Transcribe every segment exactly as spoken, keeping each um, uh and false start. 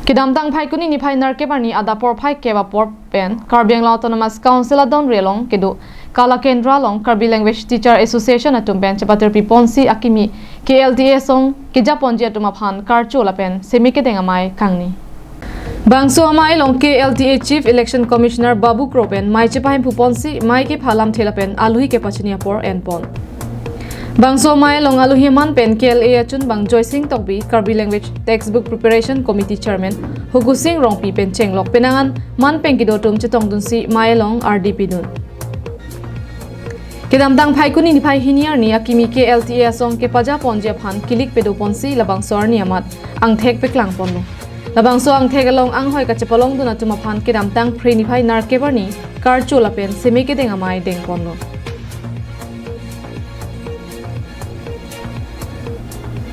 Kedamtang Phaikuni niphai nerkep arni adap porphai kep apor pen Karbi Anglong Autonomous Council adonri along kedo Kala Kendra along Karbi Language Teacher Association atum pen chepatirpi ponsi akimi K L T A asong kejaponji atum aphan karcho lapen seme kedeng amei kangni. Bangso amei along K L T A Chief Election Commissioner Babu Kro pen mei chepahemphu ponsi mei kepha lamthe lapen aluhi kepachini apor enpon. Bangso amei along aluhi aman pen K L A achunbang Joysing Tokbi, Karbi Language Textbook Preparation Committee Chairman Hukusing Rongpi pen chenglok penang an man pen kedo atum chetongdunsi mei along ardi pidun. Kedamtang Phaikuni niphai hini arni akimi K L T A asong kepajaponji aphan kilik pedoponsi labangso arni amat angthek peklangponlo. Labangso angthek along anghoi kachepalongdun atum aphan kedamtang Phre niphai nerkep arni karcho lapen seme kedeng amei dengponlo.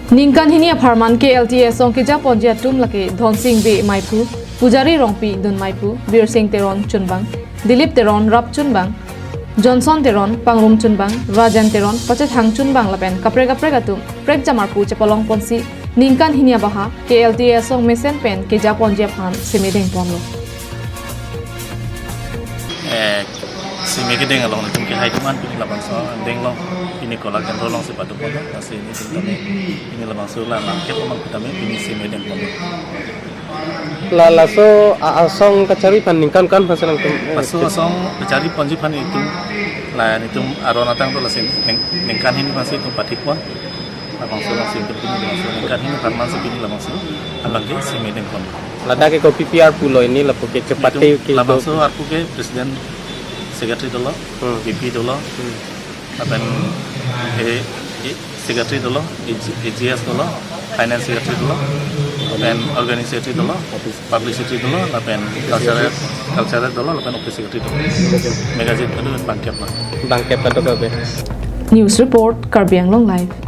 Ningkan hini apharman K L T A asong kejaponji atum lake Dhonsing Bey meiphu, Pujari Rongpi dun meiphu, Birsing Teron chunbang, Dilip Teron rap chunbang, Johnson Teron pangrum chunbang, Rajan Teron pachethang chunbang lapen kaprek kaprek atum prekjam arpu chepalongponsi ningkan hini abaha K L T A asong mesen pen kejaponji aphan seme dengponlo. Eh, seme kedeng along netum kehai atum an pini labangso denglo, pini Kala Kendra alongsi padopon, lasi netum tame pini labangso la nangkep amang tame pini seme dengponlo. La laso a- asong kachari aphan ningkan kan aphan si nangtum, eh, Laso asong kachariponji aphan itum, la netum aron atang do, lasi neng- ningkan hini aphansi itum pathipon. Labangso alongsi itum pini labangso ningkan hini apharman si pini labangso abang ke seme dengpon. Ladak ke kopi pi arpu lo, ini lapu ke chepate ke do. Labangso arpu ke president, secretary dolo, Hmm. V P dolo, Hmm. lapen, eh, eh, secretary dolo, A G S dolo, finance secretary dolo, lapen organizing secretary dolo, publicity dolo, lapen cultural, cultural dolo, lapen office secretary dolo. Magazine kedo bangkep lo. Bangkep kedo kabe. News report, Karbi Anglong Live.